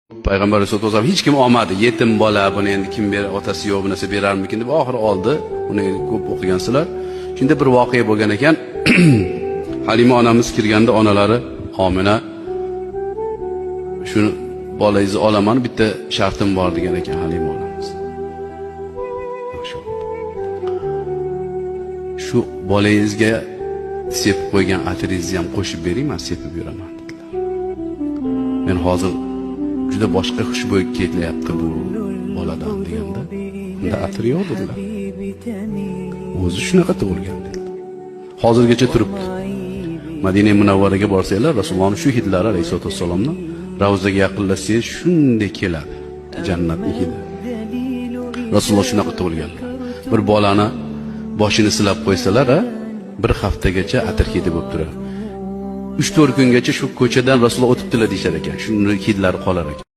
Payg'ambar alayhissalom hech kim olmadi. Yetim bola, buni endi kim ber, otasi yo'q, bu narsa berarmikin deb oxiri oldi. Uni ko'p o'qigansizlar. Shunda bir voqea bo'lgan ekan. Halima onamiz kirganda onalari Omina shuni bolangizni olaman, bitta shartim bor degan ekan Halima onamiz. Yaxshi bo'ldi. Shu bolangizga sepib qo'ygan atiringizni ham qo'shib bering, man sepib yuraman dedilar. Men hozir juda boshqa xushbo'y kelyapti bu boladan deganda, unda atir yo'q dedilar. O'zi shunaqa tug'ilgan dedilar. Hozirgacha turibdi. Madina Munavvaraga borsanglar, Rasulullohning shu hidlari alayhisolatu vassalomni ravzaga yaqinlasangiz shunday keladi. Jannatning hidi. Rasululloh shunaqa tug'ilganlar. Bir bolani boshini silab qo'ysalar, bir haftagacha atir hidi bo'lib turadi. 3-4 kungacha shu ko'chadan Rasululloh o'tibdilar deyishar ekan. Shuni hidlari qolar ekan.